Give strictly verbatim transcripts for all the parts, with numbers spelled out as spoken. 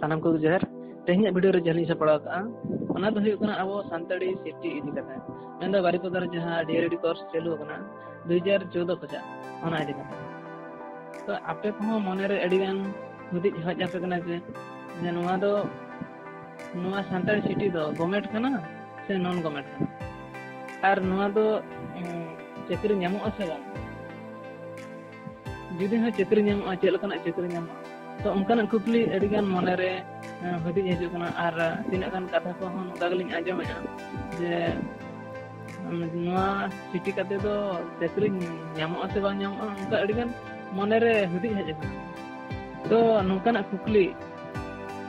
ᱥᱟᱱᱟᱢ ᱠᱚᱜᱮ ᱡᱚᱦᱟᱨ᱾ ᱛᱮᱦᱮᱧᱟᱜ ᱵᱷᱤᱰᱤᱭᱳ ᱨᱮ ᱡᱟᱦᱟᱸ ᱞᱤᱧ ᱥᱟᱯᱲᱟᱣ ᱠᱟᱜᱼᱟ, ᱚᱱᱟ ᱫᱚ ᱦᱩᱭᱩᱜ ᱠᱟᱱᱟ ᱟᱵᱚ ᱥᱟᱱᱛᱟᱲᱤ ᱥᱤᱴᱤ ᱤᱫᱤ ᱠᱟᱛᱮ, ᱢᱮᱱᱫᱚ ᱵᱟᱨᱤᱯᱚᱫᱟ ᱨᱮ ᱡᱟᱦᱟᱸ ᱰᱤ ᱮᱞ ᱮᱰ ᱠᱳᱨᱥ ᱪᱟᱹᱞᱩ ᱟᱠᱟᱱᱟ ᱫᱩ ᱦᱟᱡᱟᱨ ᱪᱳᱫᱫᱳ ᱠᱷᱚᱱᱟᱜ, ᱚᱱᱟ ᱤᱫᱤ ᱠᱟᱛᱮ᱾ ᱛᱚ ᱟᱯᱮ ᱠᱚᱦᱚᱸ ᱢᱚᱱᱮᱨᱮ ᱟᱹᱰᱤᱜᱟᱱ ᱦᱩᱫᱤᱡ ᱦᱮᱡ ᱟᱯᱮ ᱠᱟᱱᱟ ᱡᱮ, ᱡᱮ ᱱᱚᱣᱟ ᱫᱚ, ᱱᱚᱣᱟ ᱥᱟᱱᱛᱟᱲᱤ ᱥᱤᱴᱤ ᱫᱚ ᱜᱚᱵᱷᱢᱮᱱᱴ ᱠᱟᱱᱟ ᱥᱮ ᱱᱚᱱ ᱜᱚᱵᱷᱢᱮᱱᱴ ᱠᱟᱱᱟ, ᱟᱨ ᱱᱚᱣᱟ ᱫᱚ, ᱩᱸ, ᱪᱟᱹᱠᱨᱤ ᱧᱟᱢᱚᱜᱼᱟ ᱥᱮ ᱵᱟᱝ? ᱡᱩᱫᱤ ᱦᱚᱸ ᱪᱟᱹᱠᱨᱤ ᱧᱟᱢᱚᱜᱼᱟ, ᱪᱮᱫ ᱞᱮᱠᱟᱱᱟᱜ ᱪᱟᱹᱠᱨᱤ ᱧᱟᱢᱚᱜᱼᱟ? ᱛᱚ ᱚᱱᱠᱟᱱᱟᱜ ᱠᱩᱠᱞᱤ ᱟᱹᱰᱤᱜᱟᱱ ᱢᱚᱱᱮᱨᱮ, ᱮᱸ, ᱦᱩᱫᱤᱡ ᱦᱤᱡᱩᱜ ᱠᱟᱱᱟ, ᱟᱨ ᱛᱤᱱᱟᱹᱜ ᱜᱟᱱ ᱠᱟᱛᱷᱟ ᱠᱚᱦᱚᱸ ᱱᱚᱝᱠᱟ ᱜᱮᱞᱤᱧ ᱟᱸᱡᱚᱢᱮᱫᱼᱟ ᱡᱮ, ᱩᱸ, ᱱᱚᱣᱟ ᱥᱤᱴᱤ ᱠᱟᱛᱮ ᱫᱚ ᱪᱟᱹᱠᱨᱤ ᱧᱟᱢᱚᱜᱼᱟ ᱥᱮ ᱵᱟᱝ ᱧᱟᱢᱚᱜᱼᱟ, ᱚᱱᱠᱟ ᱟᱹᱰᱤᱜᱟᱱ ᱢᱚᱱᱮᱨᱮ ᱦᱩᱫᱤᱡ ᱦᱮᱡ ᱟᱠᱟᱱᱟ᱾ ᱛᱚ ᱱᱚᱝᱠᱟᱱᱟᱜ ᱠᱩᱠᱞᱤ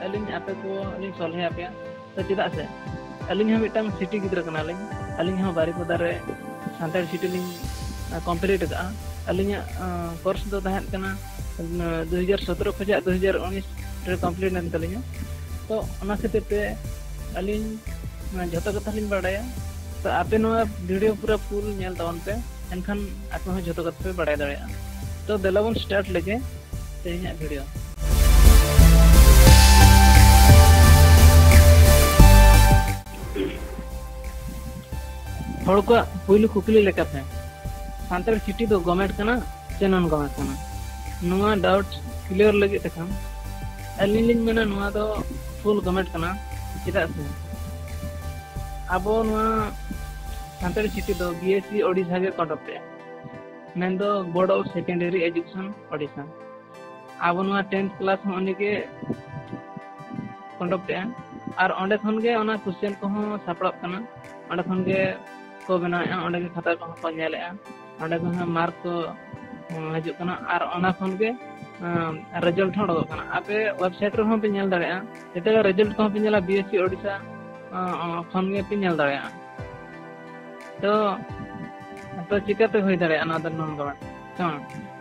ᱟᱹᱞᱤᱧ ᱟᱯᱮ ᱠᱚ ᱞᱤᱧ ᱥᱚᱞᱦᱮ ᱟᱯᱮᱭᱟ᱾ ᱛᱚ ᱪᱮᱫᱟᱜ ᱥᱮ ᱟᱹᱞᱤᱧ ᱦᱚᱸ ᱢᱤᱫᱴᱟᱝ ᱥᱤᱴᱤ ᱜᱤᱫᱽᱨᱟᱹ ᱠᱟᱱᱟᱞᱤᱧ᱾ ᱟᱹᱞᱤᱧ ᱦᱚᱸ ᱵᱟᱨᱤᱯᱚᱫᱟ ᱨᱮ ᱥᱟᱱᱛᱟᱲᱤ ᱥᱤᱴᱤ ᱞᱤᱧ, ᱟ, ᱠᱚᱢᱯᱞᱤᱴ ᱟᱠᱟᱫᱼᱟ᱾ ᱟᱹᱞᱤᱧᱟᱜ, ᱟ, ᱠᱳᱨᱥ ᱫᱚ ᱛᱟᱦᱮᱸ ᱠᱟᱱᱟ, ᱟ, ᱫᱩ ᱦᱟᱡᱟᱨ ᱥᱚᱛᱨᱚ ᱠᱷᱚᱱᱟᱜ ᱫᱩ ᱦᱟᱡᱟᱨ ᱩᱱᱤᱥ ᱨᱮ ᱠᱚᱢᱯᱞᱤᱴ ᱮᱱ ᱛᱟᱹᱞᱤᱧᱟ᱾ ᱛᱚ ᱚᱱᱟ ᱠᱷᱟᱹᱛᱤᱨ ᱛᱮ ᱟᱹᱞᱤᱧ, ᱟ, ᱡᱷᱚᱛᱚ ᱠᱟᱛᱷᱟ ᱞᱤᱧ ᱵᱟᱲᱟᱭᱟ᱾ ᱛᱚ ᱟᱯᱮ ᱱᱚᱣᱟ ᱵᱷᱤᱰᱤᱭᱳ ᱯᱩᱨᱟᱹ ᱯᱷᱩᱞ ᱧᱮᱞ ᱛᱟᱵᱚᱱ ᱯᱮ, ᱮᱱᱠᱷᱟᱱ ᱟᱯᱮ ᱦᱚᱸ ᱡᱷᱚᱛᱚ ᱠᱟᱛᱷᱟ ᱯᱮ ᱵᱟᱲᱟᱭ ᱫᱟᱲᱮᱭᱟᱜᱼᱟ᱾ ᱛᱚ ᱫᱮᱞᱟ ᱵᱚᱱ ᱥᱴᱟᱨᱴ ᱞᱮᱜᱮ ᱛᱮᱦᱮᱧᱟᱜ ᱵᱷᱤᱰᱤᱭᱳ᱾ ᱦᱚᱲ ᱠᱚᱣᱟᱜ ᱯᱩᱭᱞᱩ ᱠᱩᱠᱞᱤ ᱞᱮᱠᱟᱛᱮ, ᱥᱟᱱᱛᱟᱲ ᱥᱤᱴᱤ ᱫᱚ ᱜᱚᱵᱷᱢᱮᱱᱴ ᱠᱟᱱᱟ ᱥᱮ ᱱᱚᱱ ᱜᱚᱵᱷᱢᱮᱱᱴ ᱠᱟᱱᱟ? ᱱᱚᱣᱟ ᱰᱟᱣᱩᱴ ᱠᱞᱤᱭᱟᱨ ᱞᱟᱹᱜᱤᱫ ᱛᱮᱠᱷᱟᱱ ᱟᱹᱞᱤᱧ ᱞᱤᱧ ᱢᱮᱱᱟ ᱱᱚᱣᱟ ᱫᱚ ᱯᱷᱩᱞ ᱜᱚᱵᱷᱢᱮᱱᱴ ᱠᱟᱱᱟ᱾ ᱪᱮᱫᱟᱜ ᱥᱮ ᱟᱵᱚ ᱱᱚᱣᱟ ᱥᱟᱱᱛᱟᱲ ᱥᱤᱴᱤ ᱫᱚ ᱵᱤ ᱮᱥ ᱥᱤ ᱳᱰᱤᱥᱟ ᱜᱮ ᱠᱚᱱᱰᱟᱠᱴ ᱮᱫᱼᱟ, ᱢᱮᱱᱫᱚ board of secondary education Odisha. ᱟᱵᱚ ᱱᱚᱣᱟ ᱴᱮᱱᱛᱷ ᱠᱞᱟᱥ ᱦᱚᱸ ᱩᱱᱤᱜᱮ ᱠᱚᱱᱰᱟᱠᱴ ᱮᱫᱼᱟ, ᱟᱨ ᱚᱸᱰᱮ ᱠᱷᱚᱱ ᱜᱮ ᱚᱱᱟ ᱠᱚᱥᱪᱮᱱ ᱠᱚᱦᱚᱸ ᱥᱟᱯᱲᱟᱜ ᱠᱟᱱᱟ, ᱚᱸᱰᱮ ᱠᱷᱚᱱ ᱜᱮ ᱠᱚ ᱵᱮᱱᱟᱣᱮᱫᱼᱟ, ᱚᱸᱰᱮ ᱜᱮ ᱠᱷᱟᱛᱟ ᱠᱚᱦᱚᱸ ᱠᱚ ᱧᱮᱞᱮᱫᱼᱟ, ᱚᱸᱰᱮ ᱠᱷᱚᱱ ᱦᱚᱸ ᱢᱟᱨᱠ ᱠᱚ, ᱩᱸ, ᱦᱤᱡᱩᱜ ᱠᱟᱱᱟ, ᱟᱨ ᱚᱱᱟ ᱠᱷᱚᱱ ᱜᱮ, ᱩᱸ, ᱨᱮᱡᱟᱞᱴ ᱦᱚᱸ ᱩᱰᱩᱠᱚᱜ ᱠᱟᱱᱟ᱾ ᱟᱯᱮ ᱣᱮᱵᱥᱟᱭᱤᱴ ᱨᱮᱦᱚᱸ ᱯᱮ ᱧᱮᱞ ᱫᱟᱲᱮᱭᱟᱜᱼᱟ, ᱡᱮᱛᱮ ᱨᱮᱡᱟᱞᱴ ᱠᱚᱦᱚᱸ ᱯᱮ ᱧᱮᱞᱟ ᱵᱤ ᱮᱥ ᱥᱤ ᱳᱰᱤᱥᱟ, ᱩᱸ, ᱩᱸ, ᱠᱷᱚᱱ ᱜᱮ ᱯᱮ ᱧᱮᱞ ᱫᱟᱲᱮᱭᱟᱜᱼᱟ᱾ ᱛᱚ, ᱛᱚ ᱪᱤᱠᱟᱹᱛᱮ ᱦᱩᱭ ᱫᱟᱲᱮᱭᱟᱜᱼᱟ ᱱᱚᱣᱟ ᱫᱚ ᱱᱚᱱ ᱜᱚᱵᱷᱢᱮᱱᱴ? ᱦᱮᱸ,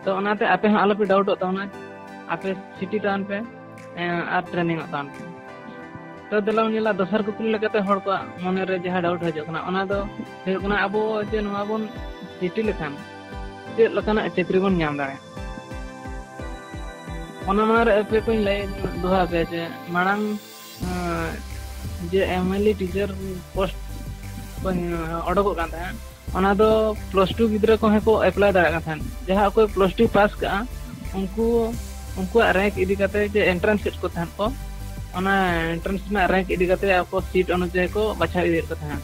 ᱛᱚ ᱚᱱᱟᱛᱮ ᱟᱯᱮ ᱦᱚᱸ ᱟᱞᱚᱯᱮ ᱰᱟᱣᱩᱴᱚᱜ ᱛᱟᱵᱚᱱᱟ, ᱟᱯᱮ ᱥᱤᱴᱤ ᱛᱟᱵᱚᱱ ᱯᱮ, ᱮᱸ, ᱟᱨ ᱴᱨᱮᱱᱤᱝᱚᱜ ᱛᱟᱵᱚᱱ ᱯᱮ᱾ ᱛᱚ ᱫᱮᱞᱟ ᱵᱚᱱ ᱧᱮᱞᱟ ᱫᱚᱥᱟᱨ ᱠᱩᱠᱞᱤ ᱞᱮᱠᱟᱛᱮ ᱦᱚᱲ ᱠᱚᱣᱟᱜ ᱢᱚᱱᱮᱨᱮ ᱡᱟᱦᱟᱸ ᱰᱟᱣᱩᱴ ᱦᱤᱡᱩᱜ ᱠᱟᱱᱟ, ᱚᱱᱟ ᱫᱚ ᱦᱩᱭᱩᱜ ᱠᱟᱱᱟ ᱟᱵᱚ ᱡᱮ ᱱᱚᱣᱟ ᱵᱚᱱ ᱥᱤᱴᱤ ᱞᱮᱠᱷᱟᱱ ᱪᱮᱫ ᱞᱮᱠᱟᱱᱟᱜ ᱪᱟᱹᱠᱨᱤ ᱵᱚᱱ ᱧᱟᱢ ᱫᱟᱲᱮᱭᱟᱜᱼᱟ? ᱚᱱᱟ ᱢᱟᱲᱟᱝ ᱨᱮ ᱟᱯᱮ ᱠᱚᱧ ᱞᱟᱹᱭ ᱫᱚᱦᱚ ᱟᱯᱮᱭᱟ ᱡᱮ ᱢᱟᱲᱟᱝ, ᱟᱸ, ᱡᱮ M L E teacher post ᱠᱚ, ᱟᱸ, ᱚᱰᱚᱠᱚᱜ ᱠᱟᱱ ᱛᱟᱦᱮᱸᱫ, ᱚᱱᱟ ᱫᱚ ᱯᱞᱟᱥ ᱴᱩ ᱜᱤᱫᱽᱨᱟᱹ ᱠᱚᱦᱚᱸ ᱠᱚ ᱮᱯᱞᱟᱭ ᱫᱟᱲᱮᱭᱟᱜ ᱠᱟᱱ ᱛᱟᱦᱮᱸᱫ᱾ ᱡᱟᱦᱟᱸ ᱚᱠᱚᱭ ᱯᱞᱟᱥ ᱴᱩ ᱯᱟᱥ ᱠᱟᱜᱼᱟ, ᱩᱱᱠᱩ, ᱩᱱᱠᱩᱣᱟᱜ ᱨᱮᱝᱠ ᱤᱫᱤ ᱠᱟᱛᱮ ᱡᱮ ᱮᱱᱴᱨᱟᱱᱥ ᱮᱫ ᱠᱚ ᱛᱟᱦᱮᱸᱫ ᱠᱚ, ᱚᱱᱟ ᱮᱱᱴᱨᱟᱱᱥ ᱨᱮᱱᱟᱜ ᱨᱮᱝᱠ ᱤᱫᱤ ᱠᱟᱛᱮ ᱟᱠᱚ ᱥᱤᱴ ᱚᱱᱩᱡᱟᱭᱤ ᱠᱚ ᱵᱟᱪᱷᱟᱣ ᱤᱫᱤᱭᱮᱫ ᱠᱚ ᱛᱟᱦᱮᱸᱫ,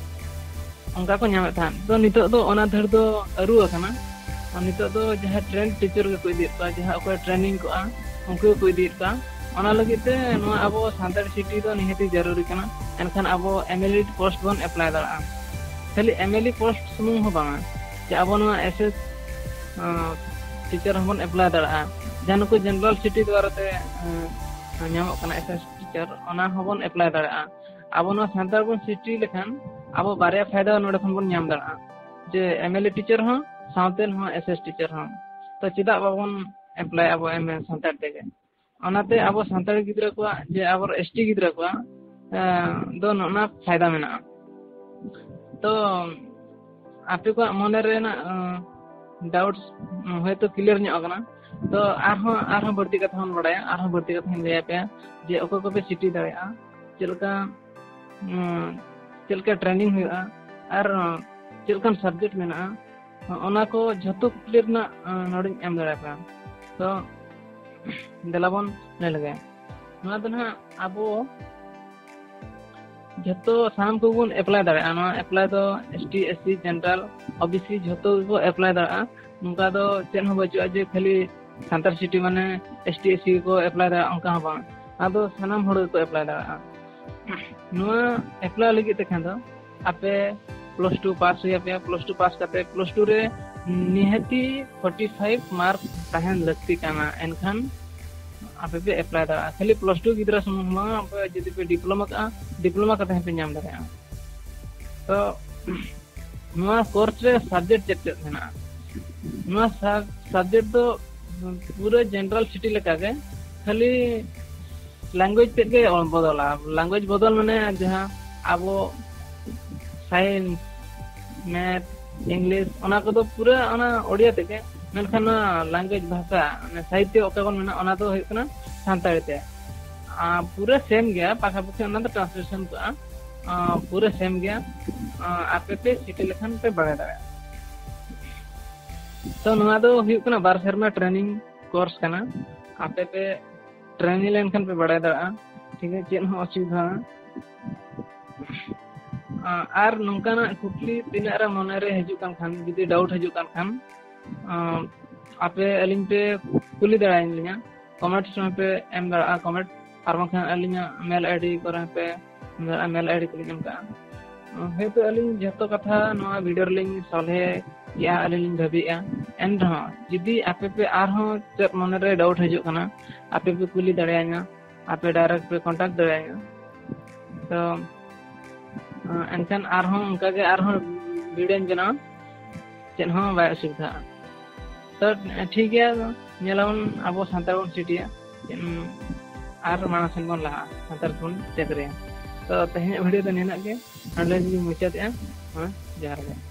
ᱚᱱᱠᱟ ᱠᱚ ᱧᱟᱢᱮᱫ ᱛᱟᱦᱮᱸᱫ᱾ ᱛᱚ, ᱱᱤᱛᱚᱜ ᱫᱚ ᱚᱱᱟ ᱫᱷᱟᱹᱨ ᱫᱚ ᱟᱹᱨᱩ ᱟᱠᱟᱱᱟ᱾ ᱟᱨ ᱱᱤᱛᱚᱜ ᱫᱚ ᱡᱟᱦᱟᱸ ᱴᱨᱮᱱᱰ ᱴᱤᱪᱟᱨ ᱜᱮᱠᱚ ᱤᱫᱤᱭᱮᱫ ᱠᱚᱣᱟ, ᱡᱟᱦᱟᱸ ᱚᱠᱚᱭ ᱴᱨᱮᱱᱤᱝ ᱠᱚᱜᱼᱟ, ᱩᱱᱠᱩ ᱜᱮᱠᱚ ᱤᱫᱤᱭᱮᱫ ᱠᱚᱣᱟ᱾ ᱚᱱᱟ ᱞᱟᱹᱜᱤᱫ ᱛᱮ ᱱᱚᱣᱟ ᱟᱵᱚ ᱥᱟᱱᱛᱟᱲ ᱥᱤᱴᱤ ᱫᱚ ᱱᱤᱦᱟᱹᱛᱤ ᱡᱟᱹᱨᱩᱨᱤ ᱠᱟᱱᱟ᱾ ᱮᱱᱠᱷᱟᱱ ᱟᱵᱚ ᱮᱢ ᱮᱞ ᱤ ᱯᱳᱥᱴ ᱵᱚᱱ ᱮᱯᱞᱟᱭ ᱫᱟᱲᱮᱭᱟᱜᱼᱟ᱾ ᱠᱷᱟᱹᱞᱤ ᱮᱢ ᱮᱞ ᱤ ᱯᱳᱥᱴ ᱥᱩᱢᱩᱝ ᱦᱚᱸ ᱵᱟᱝᱟ, ᱡᱮ ᱟᱵᱚ ᱱᱚᱣᱟ ᱮᱥ ᱮᱥ ᱴᱤᱪᱟᱨ ᱦᱚᱸᱵᱚᱱ ᱮᱯᱞᱟᱭ ᱫᱟᱲᱮᱭᱟᱜᱼᱟ᱾ ᱡᱟᱦᱟᱸ ᱱᱩᱠᱩ ᱡᱮᱱᱟᱨᱟᱞ ᱥᱤᱴᱤ ᱫᱣᱟᱨᱟ ᱛᱮ, ᱟᱸ, ᱧᱟᱢᱚᱜ ᱠᱟᱱᱟ ᱮᱥ ᱮᱥ ᱴᱤᱪᱟᱨ, ᱚᱱᱟ ᱦᱚᱸᱵᱚᱱ ᱮᱯᱞᱟᱭ ᱫᱟᱲᱮᱭᱟᱜᱼᱟ᱾ ᱟᱵᱚ ᱱᱚᱣᱟ ᱥᱟᱱᱛᱟᱲ ᱵᱚᱱ ᱥᱤᱴᱤ ᱞᱮᱠᱷᱟᱱ ᱟᱵᱚ ᱵᱟᱨᱭᱟ ᱯᱷᱟᱭᱫᱟ ᱱᱚᱰᱮ ᱠᱷᱚᱱ ᱵᱚᱱ ᱧᱟᱢ ᱫᱟᱲᱮᱭᱟᱜᱼᱟ, ᱡᱮ ᱮᱢ ᱮᱞ ᱮ ᱴᱤᱪᱟᱨ ᱦᱚᱸ ᱥᱟᱶᱛᱮ ᱱᱚᱣᱟ ᱮᱥ ᱮᱥ ᱴᱤᱪᱟᱨ ᱦᱚᱸ᱾ ᱛᱚ, ᱪᱮᱫᱟᱜ ᱵᱟᱵᱚᱱ ᱮᱯᱞᱟᱭ ᱟᱵᱚ ᱮᱢ ᱮ ᱥᱟᱱᱛᱟᱲ ᱛᱮᱜᱮ? ᱚᱱᱟᱛᱮ ᱟᱵᱚ ᱥᱟᱱᱛᱟᱲ ᱜᱤᱫᱽᱨᱟᱹ ᱠᱚᱣᱟᱜ, ᱡᱮ ᱟᱵᱚ ᱮᱥ ᱴᱤ ᱜᱤᱫᱽᱨᱟᱹ ᱠᱚᱣᱟᱜ, ᱮᱸ, ᱫᱚ ᱱᱚᱜᱼᱚ ᱱᱟ ᱯᱷᱟᱭᱫᱟ ᱢᱮᱱᱟᱜᱼᱟ᱾ ᱛᱚ, ᱟᱯᱮ ᱠᱚᱣᱟᱜ ᱢᱚᱱᱮ ᱨᱮᱱᱟᱜ, ᱮᱸ, ᱰᱟᱣᱩᱴᱥ, ᱩᱸ, ᱦᱚᱭᱛᱳ ᱠᱞᱤᱭᱟᱨ ᱧᱚᱜ ᱟᱠᱟᱱᱟ᱾ ᱛᱚ, ᱟᱨᱦᱚᱸ, ᱟᱨᱦᱚᱸ ᱵᱟᱹᱲᱛᱤ ᱠᱟᱛᱷᱟ ᱵᱚᱱ ᱵᱟᱲᱟᱭᱟ, ᱟᱨᱦᱚᱸ ᱵᱟᱹᱲᱛᱤ ᱠᱟᱛᱷᱟᱧ ᱞᱟᱹᱭ ᱟᱯᱮᱭᱟ ᱡᱮ ᱚᱠᱚᱭ ᱠᱚᱯᱮ ᱥᱤᱴᱤ ᱫᱟᱲᱮᱭᱟᱜᱼᱟ, ᱪᱮᱫ ᱞᱮᱠᱟ, ᱩᱸ, ᱪᱮᱫ ᱞᱮᱠᱟ ᱴᱨᱮᱱᱤᱝ ᱦᱩᱭᱩᱜᱼᱟ, ᱟᱨ, ᱩᱸ, ᱪᱮᱫ ᱞᱮᱠᱟᱱ ᱥᱟᱵᱡᱮᱠᱴ ᱢᱮᱱᱟᱜᱼᱟ, ᱚᱱᱟ ᱠᱚ ᱡᱷᱚᱛᱚ ᱠᱩᱠᱞᱤ ᱨᱮᱱᱟᱜ, ᱩᱸ, ᱱᱚᱰᱮᱧ ᱮᱢ ᱫᱟᱲᱮᱭᱟᱯᱮᱭᱟ᱾ ᱛᱚ, ᱫᱮᱞᱟ ᱵᱚᱱ ᱧᱮᱞ ᱞᱮᱜᱮ᱾ ᱱᱚᱣᱟ ᱫᱚ ᱱᱟᱦᱟᱜ ᱟᱵᱚ ᱡᱷᱚᱛᱚ ᱥᱟᱱᱟᱢ ᱠᱚᱵᱚᱱ ᱮᱯᱞᱟᱭ ᱫᱟᱲᱮᱭᱟᱜᱼᱟ᱾ ᱱᱚᱣᱟ ᱮᱯᱞᱟᱭ ᱫᱚ S T, S C, general, O B C ᱡᱷᱚᱛᱚ ᱜᱮᱠᱚ ᱮᱯᱞᱟᱭ ᱫᱟᱲᱮᱭᱟᱜᱼᱟ᱾ ᱱᱚᱝᱠᱟ ᱫᱚ ᱪᱮᱫ ᱦᱚᱸ ᱵᱟᱹᱪᱩᱜᱼᱟ ᱡᱮ ᱠᱷᱟᱹᱞᱤ ᱥᱟᱱᱛᱟᱲ ᱥᱤᱴᱤ ᱢᱟᱱᱮ ᱮᱥ ᱴᱤ, ᱮᱥ ᱥᱤ ᱜᱮᱠᱚ ᱮᱯᱞᱟᱭ ᱫᱟᱲᱮᱭᱟᱜᱼᱟ, ᱚᱱᱠᱟ ᱦᱚᱸ ᱵᱟᱝ᱾ ᱟᱫᱚ ᱥᱟᱱᱟᱢ ᱦᱚᱲ ᱜᱮᱠᱚ ᱮᱯᱞᱟᱭ ᱫᱟᱲᱮᱭᱟᱜᱼᱟ᱾ ᱱᱚᱣᱟ ᱮᱯᱞᱟᱭ ᱞᱟᱹᱜᱤᱫ ᱛᱮᱠᱷᱟᱱ ᱫᱚ ᱟᱯᱮ ᱯᱞᱟᱥ ᱴᱩ ᱯᱟᱥ ᱦᱩᱭ ᱟᱯᱮᱭᱟ᱾ ᱯᱞᱟᱥ ᱴᱩ ᱯᱟᱥ ᱠᱟᱛᱮ ᱯᱞᱟᱥ ᱴᱩ ᱨᱮ ᱱᱤᱦᱟᱹᱛᱤ ᱯᱷᱳᱨᱴᱤ ᱯᱷᱟᱭᱤᱵᱷ ᱢᱟᱨᱠᱥ ᱛᱟᱦᱮᱱ ᱞᱟᱹᱠᱛᱤ ᱠᱟᱱᱟ, ᱮᱱᱠᱷᱟᱱ ᱟᱯᱮ ᱯᱮ ᱮᱯᱞᱟᱭ ᱫᱟᱲᱮᱭᱟᱜᱼᱟ᱾ ᱠᱷᱟᱹᱞᱤ ᱯᱞᱟᱥ ᱴᱩ ᱜᱤᱫᱽᱨᱟᱹ ᱥᱩᱢᱩᱝ ᱦᱚᱸ ᱵᱟᱝ, ᱟᱯᱮ ᱡᱩᱫᱤ ᱯᱮ ᱰᱤᱯᱞᱳᱢᱟ ᱠᱟᱜᱼᱟ, ᱰᱤᱯᱞᱳᱢᱟ ᱠᱟᱛᱮ ᱦᱚᱸᱯᱮ ᱧᱟᱢ ᱫᱟᱲᱮᱭᱟᱜᱼᱟ᱾ ᱛᱚ, ᱱᱚᱣᱟ ᱠᱳᱨᱥ ᱨᱮ ᱥᱟᱵᱡᱮᱠᱴ ᱪᱮᱫ ᱪᱮᱫ ᱢᱮᱱᱟᱜᱼᱟ? ᱱᱚᱣᱟ ᱥᱟᱵᱡᱮᱠᱴ ᱫᱚ ᱯᱩᱨᱟᱹ ᱡᱮᱱᱟᱨᱮᱞ ᱥᱤᱴᱤ ᱞᱮᱠᱟᱜᱮ, ᱠᱷᱟᱹᱞᱤ ᱞᱮᱝᱜᱩᱭᱮᱡᱽ ᱛᱮᱫ ᱜᱮ ᱵᱚᱫᱚᱞᱟ᱾ ᱞᱮᱝᱜᱩᱭᱮᱡᱽ ᱵᱚᱫᱚᱞ ᱢᱟᱱᱮ ᱡᱟᱦᱟᱸ ᱟᱵᱚ ᱥᱟᱭᱮᱱᱥ, ᱢᱮᱛᱷ, ᱤᱝᱞᱤᱥ, ᱚᱱᱟ ᱠᱚᱫᱚ ᱯᱩᱨᱟᱹ ᱚᱱᱟ ᱳᱰᱤᱭᱟ ᱛᱮᱜᱮ, ᱢᱮᱱᱠᱷᱟᱱ ᱱᱚᱣᱟ language, ᱵᱷᱟᱥᱟ, ᱢᱟᱱᱮ ᱥᱟᱦᱤᱛᱛᱚ ᱚᱠᱟ ᱵᱚᱱ ᱢᱮᱱᱟ, ᱚᱱᱟ ᱫᱚ ᱦᱩᱭᱩᱜ ᱠᱟᱱᱟ ᱥᱟᱱᱛᱟᱲᱤ ᱛᱮ᱾ ᱟᱨ ᱯᱩᱨᱟᱹ same ᱜᱮᱭᱟ, ᱯᱟᱠᱷᱟᱯᱟᱠᱷᱤ ᱚᱱᱟ ᱫᱚ translation ᱠᱚᱜᱼᱟ᱾ ᱟᱨ ᱯᱩᱨᱟᱹ same ᱜᱮᱭᱟ᱾ ᱟᱨ ᱟᱯᱮ ᱯᱮ ᱥᱤᱴᱤ ᱞᱮᱠᱷᱟᱱ ᱯᱮ ᱵᱟᱲᱟᱭ ᱫᱟᱲᱮᱭᱟᱜᱼᱟ᱾ ᱛᱚ ᱱᱚᱣᱟ ᱫᱚ ᱦᱩᱭᱩᱜ ᱠᱟᱱᱟ ᱵᱟᱨ ᱥᱮᱨᱢᱟ training course ᱠᱟᱱᱟ᱾ ᱟᱯᱮ ᱯᱮ training ᱞᱮᱱᱠᱷᱟᱱ ᱯᱮ ᱵᱟᱲᱟᱭ ᱫᱟᱲᱮᱭᱟᱜᱼᱟ, ᱴᱷᱤᱠ ᱟᱪᱷᱮ, ᱪᱮᱫ ᱦᱚᱸ ᱚᱥᱩᱵᱤᱫᱷᱟ ᱵᱟᱝ᱾ ᱟᱨ ᱱᱚᱝᱠᱟᱱᱟᱜ ᱠᱩᱠᱞᱤ ᱛᱤᱱᱟᱹᱜ ᱨᱮ ᱢᱚᱱᱮ ᱨᱮ ᱦᱤᱡᱩᱜ ᱠᱟᱱ ᱠᱷᱟᱱ, ᱡᱩᱫᱤ doubt ᱦᱤᱡᱩᱜ ᱠᱟᱱ ᱠᱷᱟᱱ, ᱟᱯᱮ ᱟᱹᱞᱤᱧ ᱯᱮ ᱠᱩᱞᱤ ᱫᱟᱲᱮᱭᱟᱞᱤᱧᱟ, comment ᱨᱮᱦᱚᱸ ᱯᱮ ᱮᱢ ᱫᱟᱲᱮᱭᱟᱜᱼᱟ comment, ᱟᱨ ᱵᱟᱝᱠᱷᱟᱱ ᱟᱹᱞᱤᱧᱟᱜ mail ID ᱠᱚᱨᱮ ᱦᱚᱸ ᱯᱮ ᱮᱢ ᱫᱟᱲᱮᱭᱟᱜᱼᱟ, mail ID ᱠᱚᱞᱤᱧ ᱮᱢ ᱠᱟᱜᱼᱟ᱾ ᱦᱳᱭᱛᱳ ᱟᱹᱞᱤᱧ ᱡᱷᱚᱛᱚ ᱠᱟᱛᱷᱟ ᱱᱚᱣᱟ video ᱨᱮᱞᱤᱧ ᱥᱚᱞᱦᱮ ᱠᱮᱜᱼᱟ, ᱟᱹᱞᱤᱧ ᱞᱤᱧ ᱵᱷᱟᱹᱵᱤᱭᱮᱜᱼᱟ᱾ ᱮᱱ ᱨᱮᱦᱚᱸ ᱡᱩᱫᱤ ᱟᱯᱮ ᱯᱮ ᱟᱨᱦᱚᱸ ᱪᱮᱫ ᱢᱚᱱᱮ ᱨᱮ doubt ᱦᱤᱡᱩᱜ ᱠᱟᱱᱟ, ᱟᱯᱮ ᱯᱮ ᱠᱩᱞᱤ ᱫᱟᱲᱮᱭᱟᱹᱧᱟ, ᱟᱯᱮ direct ᱯᱮ contact ᱫᱟᱲᱮᱭᱟᱹᱧᱟ᱾ ᱛᱚ ᱮᱱᱠᱷᱟᱱ ᱟᱨᱦᱚᱸ ᱚᱱᱠᱟᱜᱮ ᱟᱨᱦᱚᱸ video ᱧ ᱵᱮᱱᱟᱣᱟ, ᱪᱮᱫ ᱦᱚᱸ ᱵᱟᱭ ᱚᱥᱩᱵᱤᱫᱷᱟᱜᱼᱟ᱾ ᱛᱚ ᱴᱷᱤᱠ ᱜᱮᱭᱟ, ᱧᱮᱞᱟᱵᱚᱱ ᱟᱵᱚ ᱥᱟᱱᱛᱟᱲ ᱵᱚᱱ ᱥᱤᱴᱤᱭᱟ, ᱟᱨ ᱢᱟᱲᱟᱝ ᱥᱮᱱ ᱵᱚᱱ ᱞᱟᱦᱟᱜᱼᱟ, ᱥᱟᱱᱛᱟᱲ ᱵᱚᱱ ᱪᱟᱹᱠᱨᱤᱭᱟ᱾ ᱛᱚ ᱛᱮᱦᱮᱧᱟᱜ video ᱫᱚ ᱱᱤᱱᱟᱹᱜ ᱜᱮ, ᱱᱚᱰᱮ ᱜᱮᱞᱤᱧ ᱢᱩᱪᱟᱹᱫᱮᱜᱼᱟ᱾ ᱦᱮᱸ, ᱡᱚᱦᱟᱨ ᱜᱮ᱾